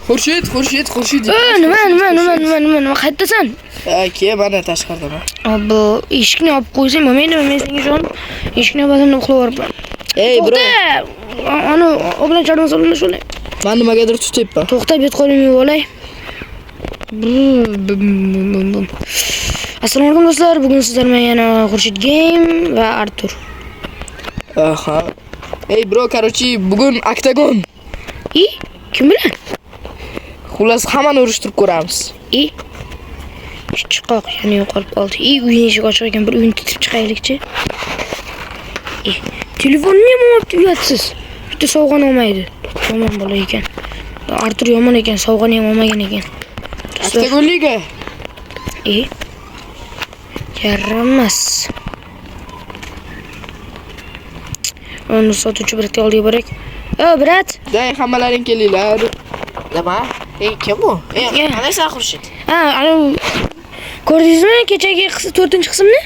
Xurshid, Xurshid, Xurshid. Nima, nima, nima, nima, nima, nima, qayerdasan? Aka, mana tashqaridaman. Bu eshikni olib qo'ysang bo'lmaydimi? Men senga ishonib, eshikni olib uxlab yuboribman. Ey, bro. To'xta! Ani oblan chorma solini shuni. Men nimagadir tutyapman. To'xta, bet qo'limni yuvib olay. Bum, bum, bum, bum. Assalomu alaykum do'stlar. Bugun sizlar bilan yana Xurshid Game va Artur. Aha. Ey, bro, короче, bugun oktagon. I, kim bilan? Xullas, hammani urushtirib ko'ramiz. I. Chiqoq yana yo'qolib qoldi. I, uyning eshigi ochiq ekan, bir uyni titib chiqaylikchi. I, telefonni ham olibdi uyatsiz. Bitta sovg'ani olmaydi. Yomon bola ekan. Artur yomon ekan, sovg'ani ham olmagan ekan. Do'stlar, Oktagon liga. I. Yaramas. Uni sotuvchi bratga oldiga boraylik. O, brat. Day, hammalaring kelinglar. Nima? Ey, kim bu? Ey, Ya. qalaysan Xurshid? Ha, ana ko'rdingizmi kechagi 4-qismni?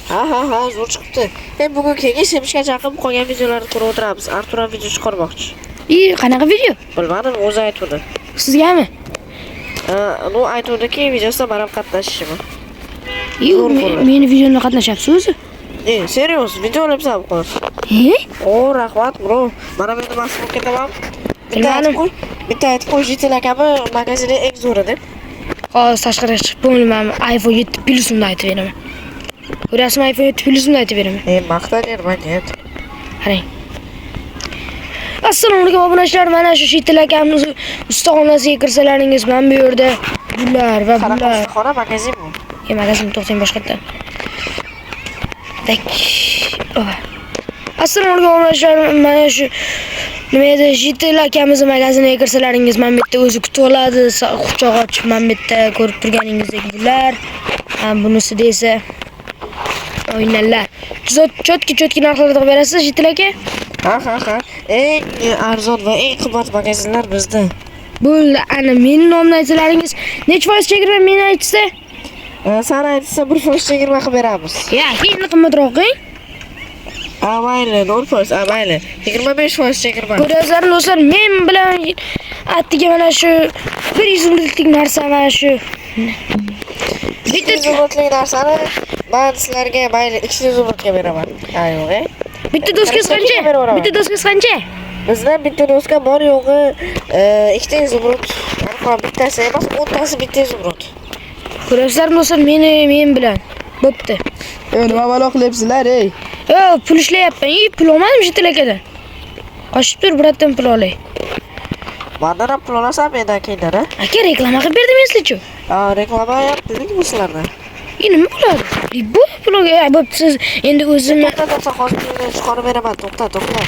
Ha, ha, ha, zo'r chiqibdi. Ey, bugun keyin semishga chaqib qolgan videolarni ko'rib o'tiramiz. Artur ham video chiqarmoqchi. I, qanaqa video? Bilmadim, o'zi aytuvdi. Sizgami? Ha, ну aytuvdiki, videosida men ham qatnashishim. I, Zo'r bo'ladi. meni videomda qatnashyapsiz o'zi. Ey, serios, video olyapsanmi hozir? E? O, rahmat, bro. Mana men mast bo'lib ketaman. Bitta Bilmadim. aytib qo'y, bitta aytib qo'y, Jitel akami magazini eng zo'ri deb. Hozir tashqariga chiqib bo'lmayman. iPhone 7 Plus'imni aytib beraman. Ko'rasizmi, iPhone 7 Plus'imni aytib beraman. Ey, maqtanirman, net. Qarang. Assalomu alaykum obunachilar. Mana shu Shitil akamiz ustaxonasiga kirsalaringiz, mana bu yerda bular va Qanaqa bular. ustaxona magazin bu? E, magazin to'xtang boshqatdan. Tak. Oba. Assalomu alaykum obunachilar. Mana shu nima edi? Jitel akamizni magaziniga kirsalaringiz, mana bu yerda o'zi kutib oladi. Quchoq ochib, mana bu yerda ko'rib turganingizdek bular. Ha, bunisida esa oynalar. Чётки, чётки narxlarda qilib berasiz, Jitel aka? Ha, ha, ha. Eng arzon va eng qimmat magazinlar bizda. Bo'ldi, ana meni nomimni aytsalaringiz, necha foiz chegirma meni aytsa? San aytsa 1% chegirma qilib beramiz. Ya, endi qimmatroq qiling. Ha, mayli, 0%, ha, mayli. 25% chegirma. Ko'ryapsizlarmi do'stlar, men bilan attiga mana shu bir izumrudlik narsa mana shu. Bitta izumrudlik narsani men sizlarga mayli 2 izumrudga beraman. Ha, yo'q, e? Bitta doskasi qancha? Beraman. Bitta doskasi qancha? Bizda bitta doska bor yo'g'i ikkita izumrud. Aniqroq bittasi emas, 10 tasi bitta izumrud. Ko'ryapsizlarmi do'stlar, meni men bilan. Bo'pti. Ey, nima balo qilyapsizlar, ey? Yo, pul ishlayapman. I, pul olmadim Jitel akadan. Qochib tur, bratdan pul olay. Mandan ham pul olasan mendan keyindan, ha? Aka, reklama qilib berdim eslichu. Ha, reklama ham dedikmi sizlarni? I, nima bo'ladi? Bu pul bo'pti, siz endi o'zimni To'xta, to'xta, hozir pulni chiqarib beraman. To'xta, to'xta.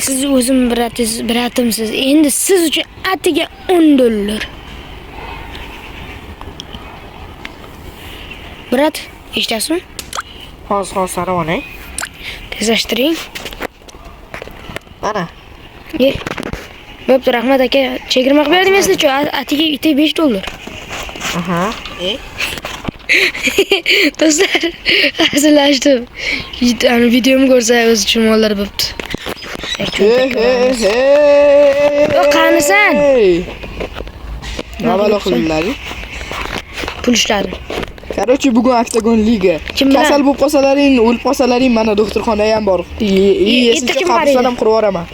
Siz o'zim bratingiz, bratimsiz. Endi siz uchun atiga 10 dollar. Brat, eshitasizmi? Hozir, hozir sanab olay. Tezlashtiring. Mana. Ye. Bo'pti, rahmat aka. Chegirma qilib berdim eslichu. Atiga itiga 5 dollar. Aha. E? Do'stlar, hazillashdim. Ani videomni ko'rsa o'zi tushunib bo'pti. Hey, hey, hey. Yo, qanisan? Nima balo qildinglar? Pul ishladim. Короче, bugun oktagon liga. Kim bilan? Kasal bo'lib qolsalaring, o'lib qolsalaring, mana doktorxona ham bor. Erta kim qabriston qaraydi? ham qurib yuboraman.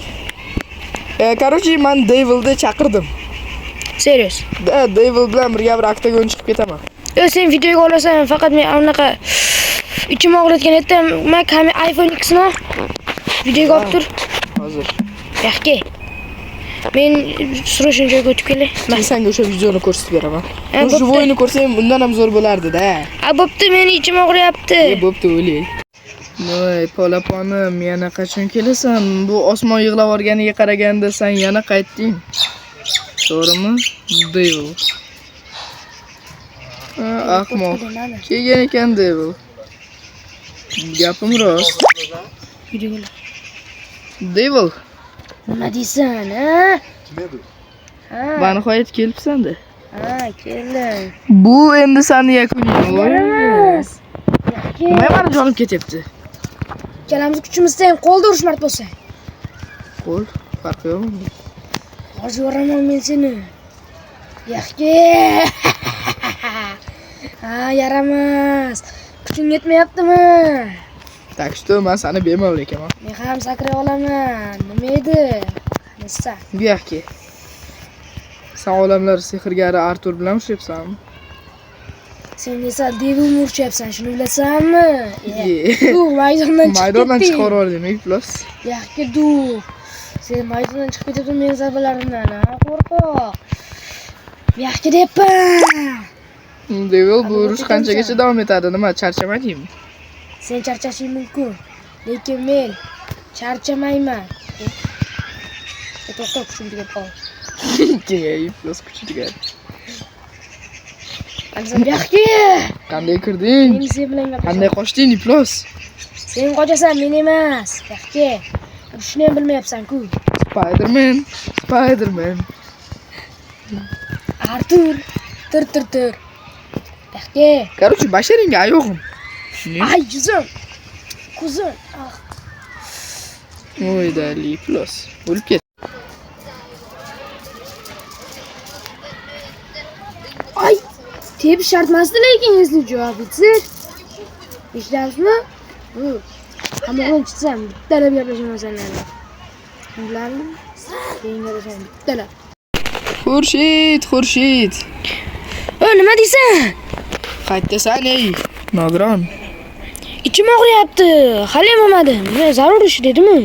Короче, men Devilni chaqirdim. Serios. Da, Devil bilan birga bir oktagon chiqib ketaman. Yo, sen videoga olasan, faqat men anaqa ichim og'ritgan aytdim. Men iPhone X ni videoga olib tur. Hozir. Yaxki. Men срочно joyga o'tib kelay. Men senga o'sha videoni ko'rsatib beraman. Ha, Bu bo'pti. живойni ko'rsang, undan ham zo'r bo'lardi-da. A, bo'pti, meni ichim og'riyapti. E, bo'pti, o'lay. Voy, polaponim, yana qachon kelasan? Bu osmon yig'lab yuborganiga qaraganda sen yana qaytding. To'g'rimi? Devil. Ha, ahmoq. Kelgan ekan Devil. Gapim rost. Videoga. Devil, Nima deysan, ha? Ha, va nihoyat kelibsan-da. ha, keldim. Bu endi seni yakuning. Yaramas. Yaxki. Nima mani jonim ketyapti? Ikkalamiz kuchimiz teng, qo'lda urush mard bo'lsa. Qo'l, farqi yo'qmi? Hozir yoraman men seni. Yaxshi. Ha, yaramas. Kuching yetmayaptimi? Так что man seni bemalol ekaman. Men ham sakray olaman. Nima edi? Qanisa? Bu yoqqa. Sen olamlar sehrgari Artur bilan urushyapsanmi? Sen esa devilni urushyapsan, shuni bilasanmi? Ye. Du, maydondan chiqib Maydondan ketding. chiqarib yubording, iflos. Yaxshi du. Sen maydondan chiqib ketyapsan meni zarbalarimdan, ha, qo'rqoq. Yaxshi deyapman. Devil, bu Hali urush o'tib qanchagacha ketasan. Davom etadi? Nima, charchamadingmi? Sen charchashing mumkin, lekin men charchamayman. To'xta, kuchim tugab qoldi. Keyin iflos kuchi tugadi. Qanasan, buyoqqa. Qanday kirding? Endi sen bilan gaplashaman. Qanday qochding, iflos? Sen qochasan, men emas. Buyoqqa. Urushni ham bilmayapsan-ku. Spiderman, Spiderman. Artur, tur tur tur. Buyoqqa. Короче, basharingga oyog'im. Tushundingmi? Ay, yuzim. Ko'zim. Ah. Voy dali, iflos. O'lib ket. Ay, tepish shart emasdi lekin esli ofitser. Eshityapsizmi? Bu. Qamog'dan chiqsam bittalab gaplashaman senlarga. Bilarmi? Keyin gaplashaman bittalab. Xurshid, Xurshid. O, nima deysan? Qayerdasan ey? Nogiron. Ichim og'riyapti. Hali ham olmadim. Nima zarur ish dedimi?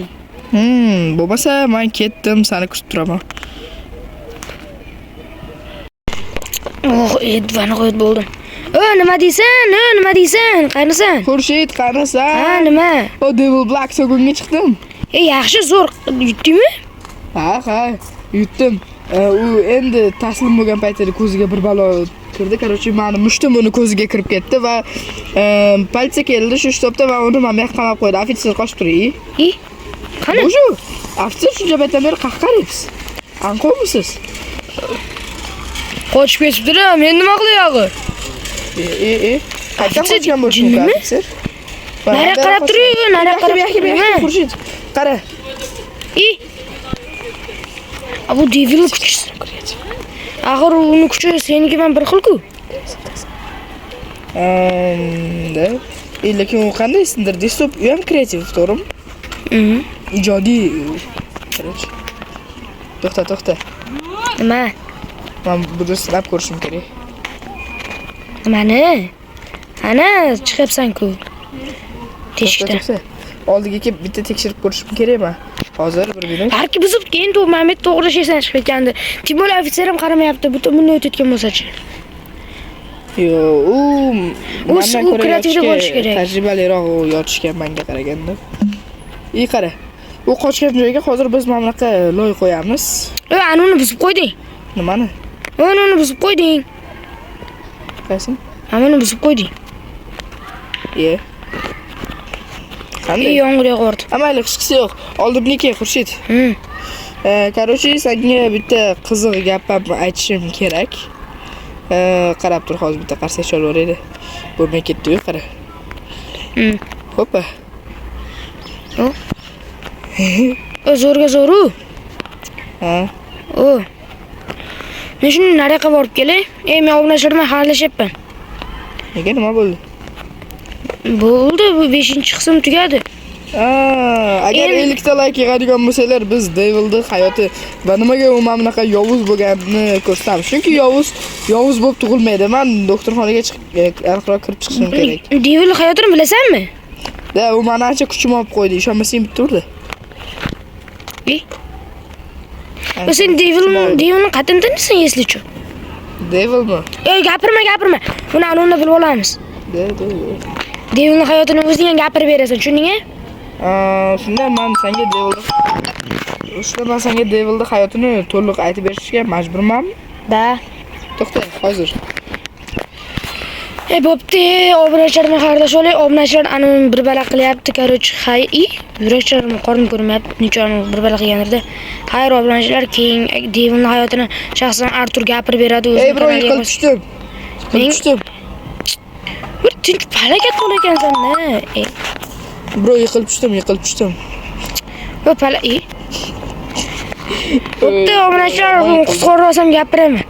Bo'lmasa men ketdim, seni kutib turaman. Oh, va nihoyat bo'ldim. O, nima deysan? O, nima deysan? Qayerdasan? Xurshid, Ha, qanasan? nima? O Devil Black so'gunga chiqdim. E, yaxshi, zo'r. Yutdingmi? Ha, ha, yutdim. U endi taslim bo'lgan paytida ko'ziga bir balo kirdi. Короче, mani mushtim uni ko'ziga kirib ketdi va politsiya keldi shu shtobda va uni mana bu yoqqa qamab qo'ydi. Ofitser qochib turing. I. Qani? Bu shu. Ofitser shuncha paytdan beri qayerqa qarayapsiz? Anqovmisiz? Qochib ketibdir, men nima qilay og'i? E. Qayerdan Ofitser qochgan bo'lishi mumkin jinnimi? ofitser? Nariyoqqa qarab turing, nariyoqqa qarab Bu yoqqa, bu yoqqa, turing. Xurshid. Qara. I. A, bu devil kuchi. Axir uni kuchi seniki bilan bir xil-ku. Da. Lekin u qanday sindirdi? Stop, u ham kreativ, to'g'rimi? Mhm. Ijodiy. Короче. To'xta, to'xta. Nima? Men buni sinab ko'rishim kerak. Nimani? Ana, chiqyapsan-ku. To'xta, Teshikdan. to'xta. Oldiga kelib bitta tekshirib ko'rishim kerakmi? Hozir bir minut. Balki buzib keyin to'g'ri mana bu yerda to'g'ri esdan chiqib ketgandi. Timur ofitser ham qaramayapti. Butun bunday o'tayotgan bo'lsa-chi. Yo'q, u U mandan u ko'ra kreativda yotishga bo'lishi kerak. Tajribaliroq u yotishga menga qaraganda. I qara. U qochgan joyga hozir biz mana bunaqa loy qo'yamiz. E, ana uni buzib qo'yding. Nimani? Ana uni buzib qo'yding. Qaysi? Ana uni buzib qo'yding. Ye. E, Qanday? yomg'ir yog'ordi. Ha, mayli, hechqisi yo'q. Oldimga kel, Xurshid. Короче, senga bitta qiziq gap ham aytishim kerak. Qarab tur, hozir bitta qarsak chalib yuboraylik. Bo'lmay ketdi-yu, qara. Hoppa. O. O, zo'rga zo'ru. Ha. O. Men shuni nariyoqqa borib kelay. Ey, men obunachilar bilan xayrlashyapman. Nega, nima bo'ldi? Bo'ldi, bu 5-qism tugadi. Agar Endi 50 ta like yig'adigan bo'lsanglar, biz Devilni hayoti va nimaga u mana bunaqa yovuz bo'lganini ko'rsatamiz. Chunki yovuz bo'lib tug'ilmaydi. Men doktorxonaga chiqib, aniqroq kirib chiqishim kerak. Devil hayotini bilasanmi? Da, u meni ancha kuchim olib qo'ydi. Ishonmasang bitta urdi. E? O sen Devilni qayerdan taniysan, eslichi? Devilmi? Ey, gapirma, gapirma. Buni ana bilib olamiz. De, de, de. Devilni hayotini o'zing ham gapirib berasan, tushundingmi? Shunda men senga Devilni Shunda men senga Devilni hayotini to'liq aytib berishga majburmanmi? Da. To'xta, hozir. E, bo'pti, obunachilar bilan xayrlasha olay. Obunachilar ana bir bala qilyapti, короче, hay, i, yurakchalarim qornim ko'rinmayapti, nechun bir bala qilgandirda. Xayr, obunachilar, keyin Devilni hayotini shaxsan Artur gapirib beradi Ey, o'zining bro, kanaliga yiqilib qo'shib. tushdim. Yiqilib tushdim. Bir tinch palakat qo'l ekansan-da. E, Bro, yiqilib tushdim, yiqilib tushdim. bu pala, i. Bo'pti, obunachilar, qutqarib olsam gapiraman.